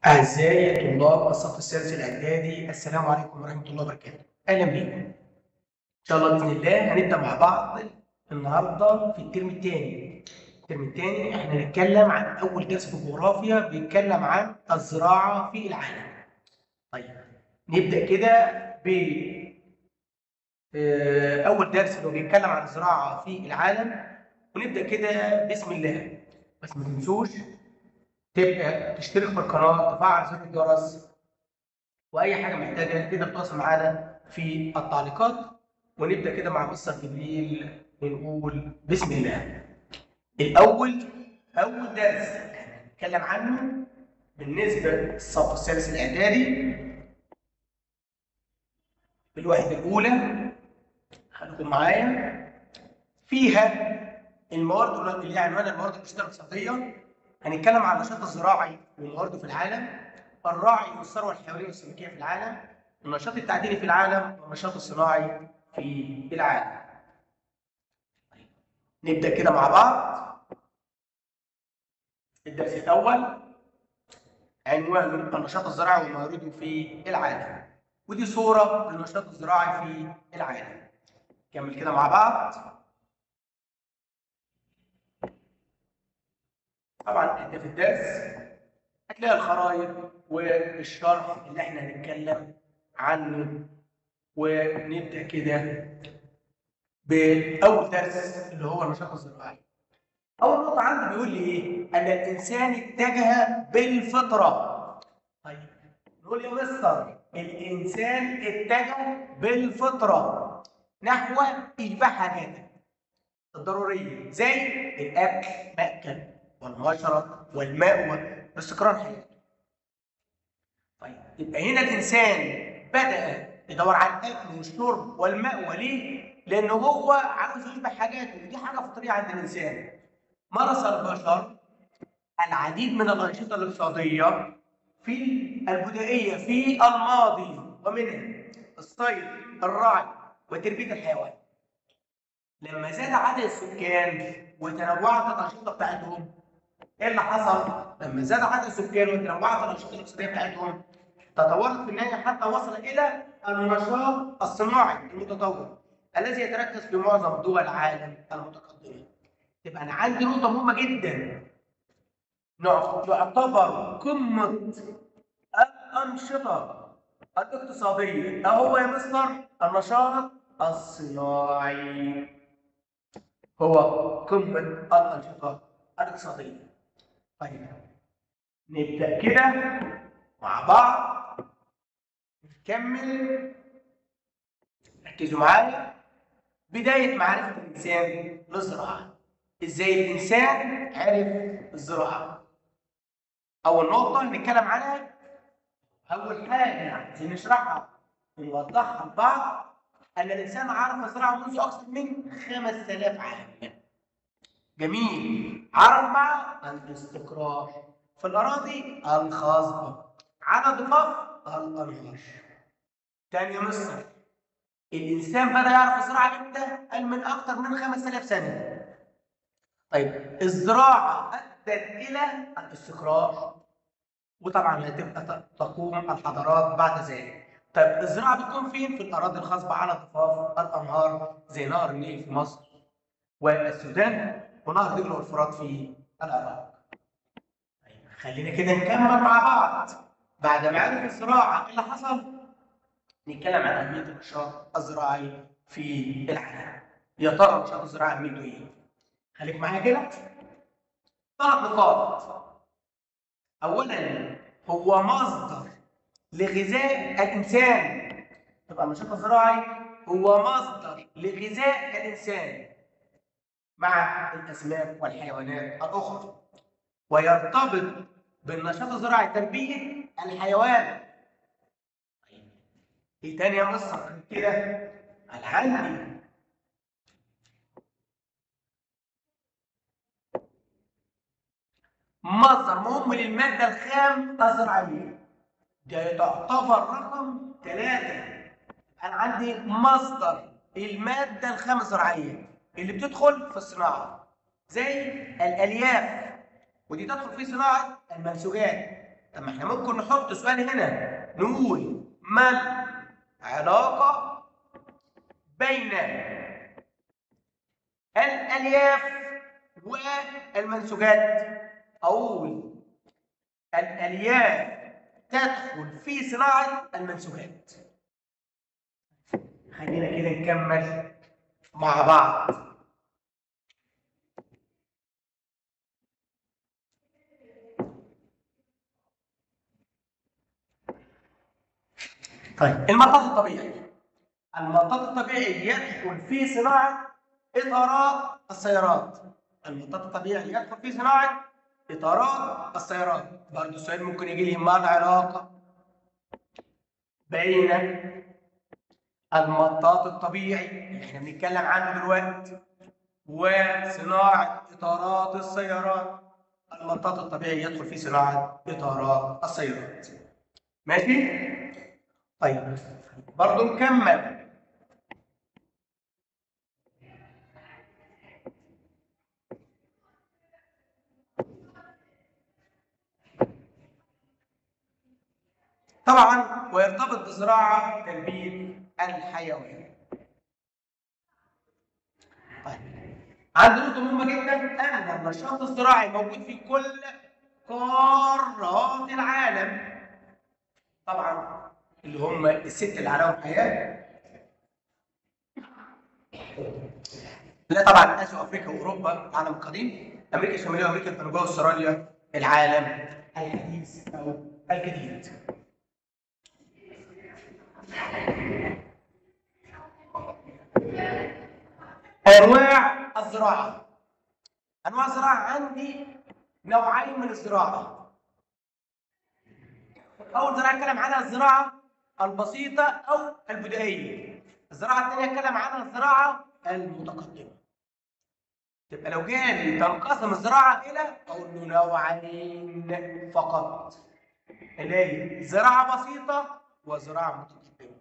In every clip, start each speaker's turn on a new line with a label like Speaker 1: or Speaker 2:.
Speaker 1: أعزائي طلاب الصف السادس الإعدادي، السلام عليكم ورحمة الله وبركاته. أهلا بيكم. إن شاء الله بإذن الله هنبدأ مع بعض النهارده في الترم الثاني. الترم الثاني إحنا هنتكلم عن أول درس في الجغرافيا بيتكلم عن الزراعة في العالم. طيب نبدأ كده ب أول درس اللي هو بيتكلم عن الزراعة في العالم، ونبدأ كده بسم الله. بس ما تنسوش تبقى تشترك في القناة، تفعل زر الجرس، وأي حاجة محتاجة تقدر تتواصل معانا في التعليقات. ونبدأ كده مع مستر جبريل ونقول بسم الله. الأول أول درس هنتكلم عنه بالنسبة للصف السادس الإعدادي الوحدة الأولى، خليكم معايا، فيها الموارد اللي هي عنوان الموارد البشرية الاقتصادية. هنتكلم عن النشاط الزراعي وموارده في العالم، الراعي والثروة الحيوانية والسمكيه في العالم، النشاط التعديني في العالم، والنشاط الصناعي في العالم. طيب نبدا كده مع بعض. الدرس الاول عنوانه النشاط الزراعي وموارده في العالم، ودي صوره للنشاط الزراعي في العالم. نكمل كده مع بعض. طبعا انت في الدرس هتلاقي الخرائط والشرح اللي احنا هنتكلم عنه. ونبدا كده باول درس اللي هو النشاط الزراعي. اول نقطة عندي بيقول لي ايه؟ ان الانسان اتجه بالفطرة. طيب نقول يا مستر الانسان اتجه بالفطرة نحو اشباع حاجاته الضرورية زي الاكل، مأكل، والمشرب، والمأوى، واستقرار حياته. طيب يبقى هنا الإنسان بدأ يدور على الأكل والشرب والمأوى. ليه؟ لأنه هو عاوز يشبع حاجاته، ودي حاجة فطرية عند الإنسان. مارس البشر العديد من الأنشطة الاقتصادية في البدائية في الماضي، ومنها الصيد، الرعي، وتربية الحيوان. لما زاد عدد السكان وتنوعت الأنشطة بتاعتهم، ايه اللي حصل؟ لما زاد عدد السكان وتنوعت الانشطة الاقتصادية بتاعتهم، تطورت في النهاية حتى وصل الى النشاط الصناعي المتطور الذي يتركز في معظم دول العالم المتقدمة. يبقى انا عندي نقطة مهمة جدا، يعتبر قمة الانشطة الاقتصادية هو يا مستر النشاط الصناعي، هو قمة الانشطة الاقتصادية. طيب نبدأ كده مع بعض نكمل، ركزوا معايا. بداية معرفة الإنسان للزراعة. إزاي الإنسان عرف الزراعة؟ أول نقطة نتكلم عنها، أول حاجة عايزين نشرحها ونوضحها لبعض، أن الإنسان عرف الزراعة منذ أكثر من 5000 عام. جميل. عرف مع الاستقرار في الأراضي الخصبة على ضفاف الأنهار. تاني مصر، الإنسان بدأ يعرف الزراعة إمتى؟ قال من أكثر من 5000 سنة. طيب الزراعة أدت إلى الاستقرار، وطبعا هتبقى تقوم الحضارات بعد ذلك. طيب الزراعة بتكون فين؟ في الأراضي الخصبة على ضفاف الأنهار زي نهر النيل في مصر والسودان، ونهر دجلة والفرات في العراق. طيب خلينا كده نكمل مع بعض. بعد ما عرف الزراعة ايه اللي حصل؟ نتكلم عن أهمية النشاط الزراعي في العالم. يا ترى النشاط الزراعي أهميته إيه؟ خليك معايا كده. 3 نقاط. أولاً هو مصدر لغذاء الإنسان. يبقى النشاط الزراعي هو مصدر لغذاء الإنسان مع الأسماك والحيوانات الأخرى، ويرتبط بالنشاط الزراعي تربية الحيوان. طيب إيه تاني يا مصر كده؟ أنا عندي مصدر مهم للمادة الخام الزراعية، ده تعتبر رقم 3. أنا عندي مصدر المادة الخام الزراعية اللي بتدخل في الصناعة زي الألياف، ودي تدخل في صناعة المنسوجات، طب ما احنا ممكن نحط سؤال هنا نقول ما العلاقة بين الألياف والمنسوجات؟ أقول الألياف تدخل في صناعة المنسوجات. خلينا كده نكمل مع بعض. طيب المطاط الطبيعي. المطاط الطبيعي يدخل في صناعة إطارات السيارات. المطاط الطبيعي يدخل في صناعة إطارات السيارات. برضه السؤال ممكن يجي لي ما العلاقة بين المطاط الطبيعي اللي احنا بنتكلم عنه دلوقتي وصناعة إطارات السيارات؟ المطاط الطبيعي يدخل في صناعة إطارات السيارات. ماشي؟ طيب برضه نكمل. طبعا ويرتبط بزراعة تربية الحيوان. طيب عندي نقطة مهمة جدا أن النشاط الزراعي موجود في كل قارات العالم. طبعا اللي هم الست اللي عليهم حياة. لا طبعا آسيا وأفريقيا وأوروبا العالم القديم، أمريكا الشمالية وأمريكا الجنوبية وأستراليا العالم الحديث أو الجديد. أنواع الزراعة. أنواع الزراعة عندي نوعين من الزراعة. أول زراعة أتكلم عنها الزراعة البسيطة أو البدائية. الزراعة الثانية أتكلم عنها الزراعة المتقدمة. تبقى لو جالي تنقسم الزراعة إلى أقول له نوعين فقط، اللي هي زراعة بسيطة وزراعة متقدمة.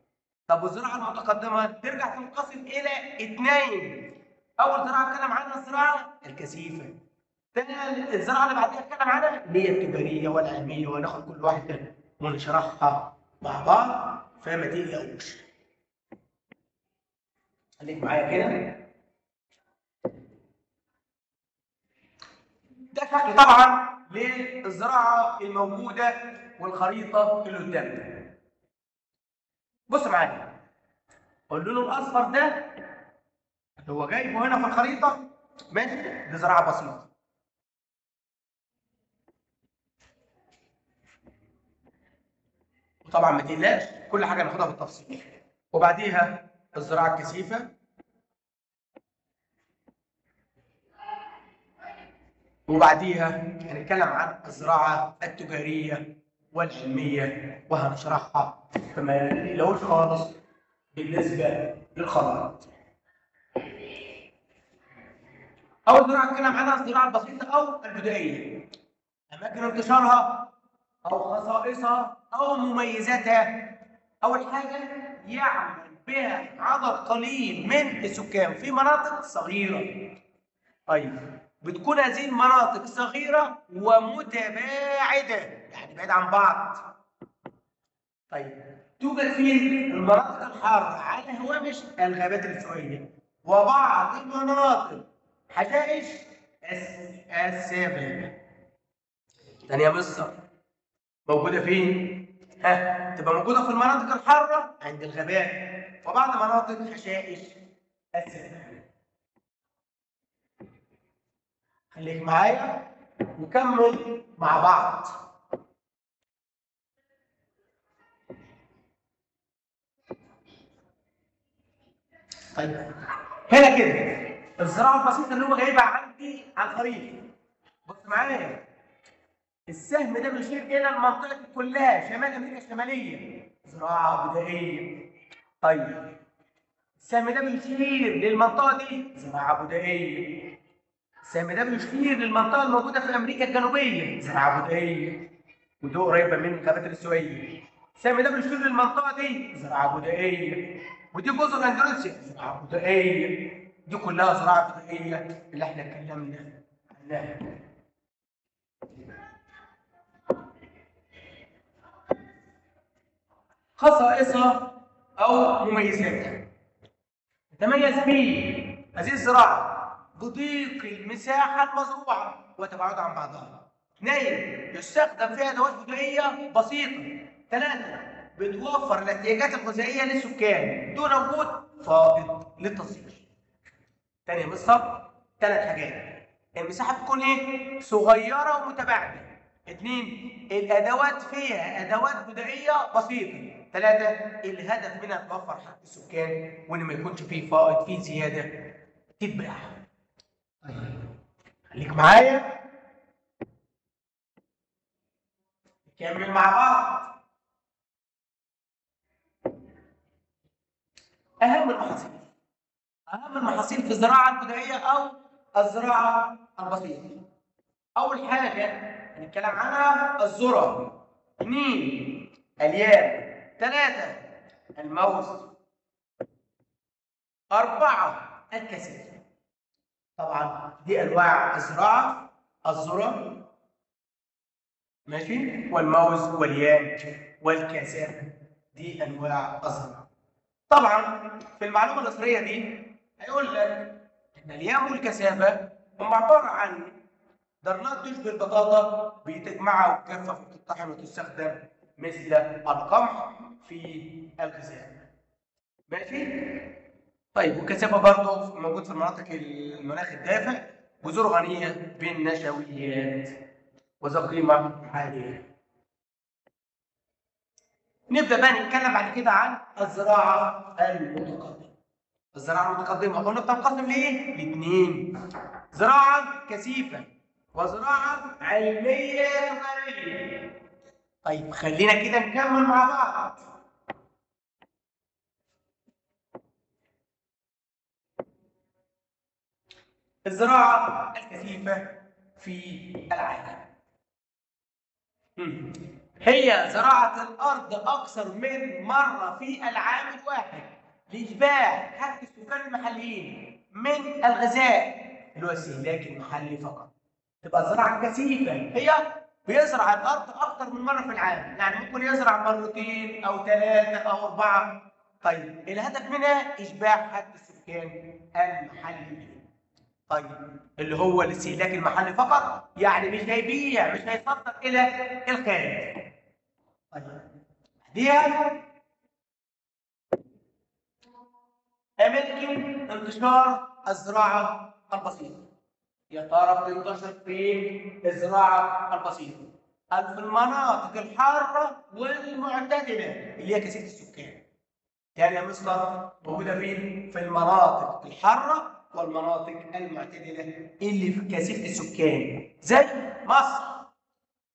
Speaker 1: طب والزراعة المتقدمة ترجع تنقسم إلى اثنين. أول زراعة أتكلم عنها الزراعة الكثيفة. تاني الزراعة اللي بعديها أتكلم عنها اللي هي التجارية والعلمية، وهناخد كل واحدة ونشرحها مع بعض فما تقلقوش. خليك معايا كده. ده شكل طبعا للزراعة الموجودة والخريطة اللي قدامنا. بص معايا، اللون الأصفر ده اللي هو جايبه هنا في الخريطة ماشي، دي زراعة بسيطة. وطبعا ما تقلقش كل حاجة ناخدها بالتفصيل. وبعديها الزراعة الكثيفة، وبعديها هنتكلم عن الزراعة التجارية والعلمية وهنشرحها، فما تقلقوش خالص بالنسبة للخرائط. أول زراعة نتكلم عنها الزراعة البسيطة أو البدائية. أماكن انتشارها أو خصائصها أو مميزاتها. أول حاجة يعمل بها عدد قليل من السكان في مناطق صغيرة. طيب بتكون هذه المناطق صغيرة ومتباعدة، يعني بعيد عن بعض. طيب توجد في المناطق الحارة على هوامش الغابات الاستوائية وبعض المناطق حشائش السافانا. تانية مصر موجودة فين؟ ها تبقى موجودة في المناطق الحارة عند الغابات وبعض مناطق حشائش السافانا. خليك معايا نكمل مع بعض. طيب هنا كده الزراعة البسيطة اللي هو جايبها عندي على الخريطة. بص معايا، السهم ده بيشير إلى المنطقة كلها شمال أمريكا الشمالية، زراعة بدائية. طيب السهم ده بيشير للمنطقة دي، زراعة بدائية. السهم ده بيشير للمنطقة الموجودة في أمريكا الجنوبية، زراعة بدائية، وده قريبة من الغابات الاستوائية. السهم ده بيشير للمنطقة دي، زراعة بدائية، ودي جزر اندونيسيا، زراعة بدائية. دي كلها زراعة بدائية اللي احنا اتكلمنا عنها. خصائصها أو مميزاتها. تتميز به هذه الزراعة بضيق المساحة المزروعة وتباعدها عن بعضها. 2، يستخدم فيها أدوات بدائية بسيطة. 3، بتوفر الاحتياجات الغذائية للسكان دون وجود فائض للتصدير. تاني يا مستر 3 حاجات: المساحة بتكون إيه؟ صغيرة ومتباعدة. 2، الأدوات فيها أدوات بدائية بسيطة. 3، الهدف منها توفر حق السكان وإن ما يكونش فيه فائض، فيه زيادة تتباع. طيب خليك معايا نكمل مع بعض. أهم المحاصيل، أهم المحاصيل في الزراعة البدائية أو الزراعة البسيطة. أول حاجة هنتكلم عنها الذرة. 2، اليام. 3، الموز. 4، الكثير. طبعا دي أنواع الزراعة: الذرة ماشي، والموز واليام والكاسافة، دي أنواع الزراعة. طبعا في المعلومة الأصلية دي هيقول لك إن اليام والكسافة هم عبارة عن درنات تشبه البطاطا، بتجمعها وتجفف وتطحن وتستخدم مثل القمح في الغذاء. ماشي؟ طيب والكسافة برضه موجود في المناطق المناخ الدافئ، جذور غنية بالنشويات وذو قيمة عالية. نبدأ بقى نتكلم بعد كده عن الزراعة المتقدمة. الزراعة المتقدمة قلنا بتنقسم لإيه؟ لاتنين: زراعة كثيفة وزراعة علمية تجارية. طيب خلينا كده نكمل مع بعض. الزراعة الكثيفة في العالم هي زراعة الأرض أكثر من مرة في العام الواحد لإشباع حاجة السكان المحليين من الغذاء اللي هو الاستهلاك المحلي فقط. تبقى الزراعة الكثيفة هي بيزرع الأرض أكثر من مرة في العام، يعني ممكن يزرع مرتين أو 3 أو 4. طيب الهدف منها إشباع حاجة السكان المحليين. طيب اللي هو الاستهلاك المحلي فقط، يعني مش هيبيع، مش هيصدر إلى الخارج. طيب بعديها أماكن انتشار الزراعة البسيطة. يا ترى بتنتشر فين الزراعة البسيطة؟ في المناطق الحارة والمعتدلة اللي هي كثيفة السكان. تاني يا مستر موجودة فين؟ في المناطق الحارة والمناطق المعتدلة اللي في كثيفة السكان زي مصر.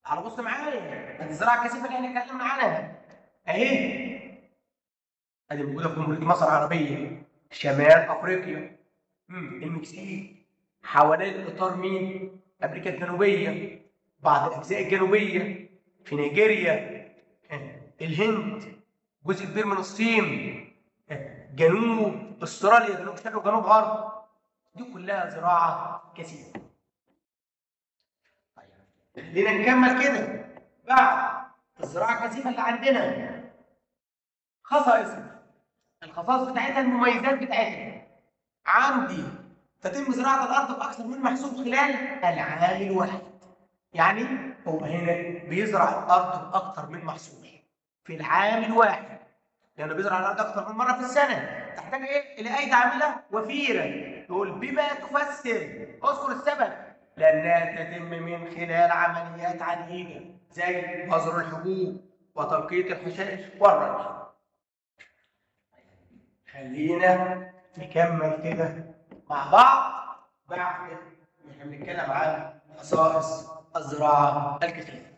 Speaker 1: تعالوا بص معايا، ادي الزراعة الكثيفة اللي احنا اتكلمنا عنها اهي، ادي موجودة في جمهورية مصر العربية، شمال افريقيا، المكسيك، حوالين الاطار مين؟ امريكا الجنوبية، بعض الاجزاء الجنوبية، في نيجيريا، الهند، جزء كبير من الصين، جنوب استراليا، جنوب شرق وجنوب غرب. دي كلها زراعة كثيفة. طيب خلينا نكمل كده بعد الزراعة الكثيفة اللي عندنا خصائصها، الخصائص بتاعتها، المميزات بتاعتها. عندي تتم زراعة الأرض بأكثر من محصول خلال العام الواحد. يعني هو هنا بيزرع الأرض بأكثر من محصول في العام الواحد، لأنه بيزرع الأرض أكثر من مرة في السنة. تحتاج إيه؟ إلى أيدي عاملة وفيرة. تقول بما تفسر، اذكر السبب. لأنها تتم من خلال عمليات عديدة زي بذر الحبوب وتنقيط الحشائش والري. خلينا نكمل كده مع بعض بعد ما احنا بنتكلم عن خصائص الزراعة الكثيفة.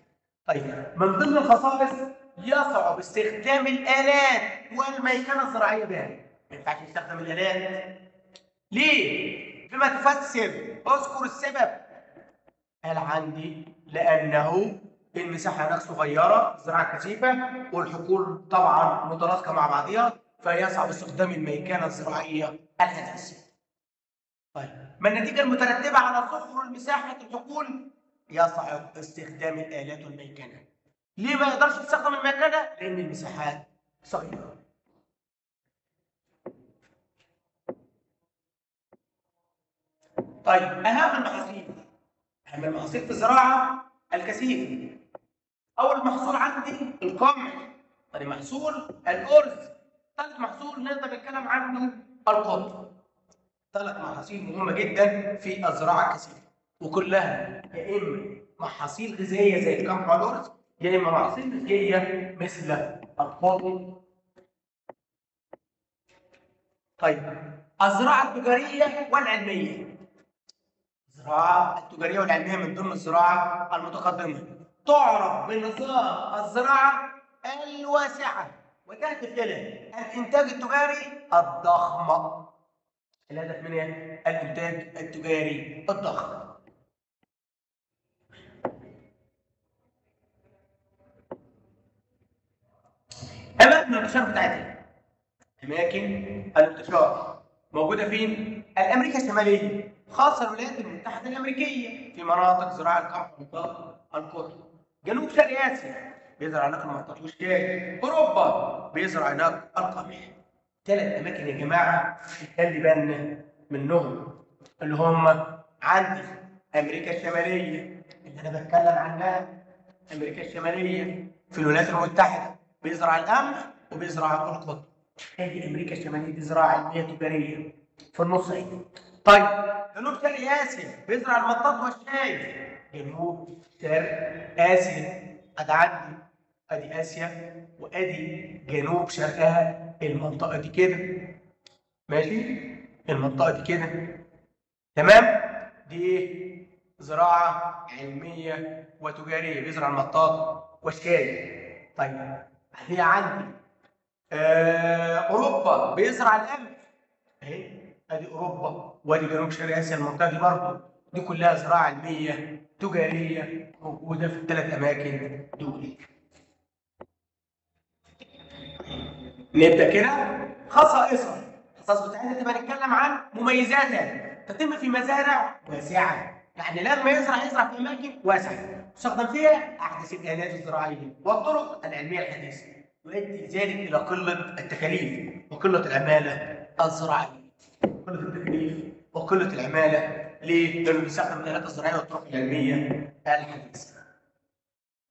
Speaker 1: طيب من ضمن الخصائص يصعب استخدام الآلات والميكنة الزراعية بها. ما ينفعش نستخدم الآلات. ليه؟ بما تفسر، اذكر السبب. قال عندي لأنه المساحة هناك صغيرة، الزراعة كثيفة، والحقول طبعا متلاصقة مع بعضها، فيصعب استخدام الميكنة الزراعية الحديثة. طيب ما النتيجة المترتبة على صغر مساحة الحقول؟ يصعب استخدام الآلات والميكنة. ليه ما يقدرش يستخدم الميكنة؟ لأن المساحات صغيرة. طيب أهم المحاصيل، أهم المحاصيل في الزراعة الكثير. أول محصول عندي القمح، ثاني محصول الأرز، ثالث محصول نقدر نتكلم عنه القطن. ثلاث محاصيل مهمة جدا في الزراعة الكثيفة، وكلها يا إما محاصيل غذائية زي القمح والأرز، يا إما محاصيل نسجية مثل القطن. طيب الزراعة التجارية والعلمية. الزراعة التجارية والعلمية من ضمن الزراعة المتقدمة، تعرف بنظام الزراعة الواسعة وتهدف إلى الإنتاج التجاري الضخم. الهدف منها الإنتاج التجاري الضخم. أماكن الانتشار بتاعتها، أماكن الانتشار موجودة فين؟ الأمريكا الشمالية، خاصة الولايات المتحدة الأمريكية في مناطق زراعة القمح والقطن. جنوب شرق آسيا بيزرع هناك المطاط والشاي. أوروبا بيزرع هناك القمح. ثلاث أماكن يا جماعة نخلي بالنا منهم، اللي هم عندي أمريكا الشمالية اللي أنا بتكلم عنها، أمريكا الشمالية في الولايات المتحدة بيزرع القمح وبيزرع القطن. هذه أمريكا الشمالية دي زراعة علمية تجارية في النص اهي. طيب جنوب شرق آسيا بيزرع المطاط والشاي. جنوب شرق آسيا أدي عندي أدي آسيا وأدي جنوب شرقها، المنطقة دي كده ماشي، المنطقة دي كده تمام. دي زراعة علمية وتجارية بيزرع المطاط والشاي. طيب هي عندي أوروبا بيزرع القمح أهي، أدي أوروبا وأدي جنوب شرق آسيا، المنطقة دي برضه دي كلها زراعة علمية تجارية موجودة في الثلاث أماكن دول. نبدأ كده خصائصها. الخصائص بتاعتها تبقى نتكلم عن مميزاتها. تتم في مزارع واسعة، يعني لما يزرع يزرع في أماكن واسعة، يستخدم فيها أحدث الآلات الزراعية والطرق العلمية الحديثة، يؤدي ذلك إلى قلة التكاليف وقلة العمالة الزراعية. قلة التكاليف وقلة العمالة ليه؟ لأنه بيستخدم الآلات الزراعية والطرق العلمية الحديثة.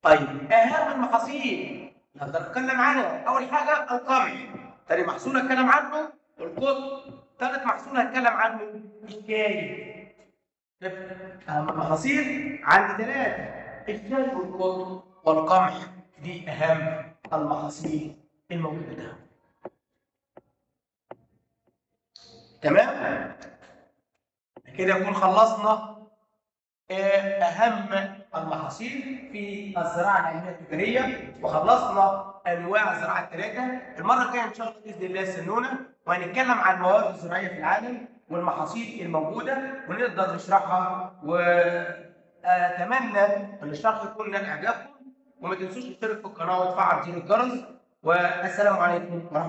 Speaker 1: طيب أهم المحاصيل نقدر نتكلم عنها، أول حاجة القمح، ثاني محصول هتكلم عنه القطن، ثالث محصول هتكلم عنه الشاي. أهم المحاصيل عندي ثلاثة، الشاي والقطن والقمح، دي أهم المحاصيل الموجودة. تمام؟ كده نكون خلصنا أهم المحاصيل في الزراعة العلمية التجارية، وخلصنا أنواع الزراعة الثلاثة. المرة الجاية إن شاء الله بإذن الله استنونا، وهنتكلم عن المواد الزراعية في العالم والمحاصيل الموجودة ونقدر نشرحها، وأتمنى أن الشرح يكون نال إعجابكم، وما تنسوش تشترك في القناة وتفعل زر الجرس، والسلام عليكم ورحمة الله.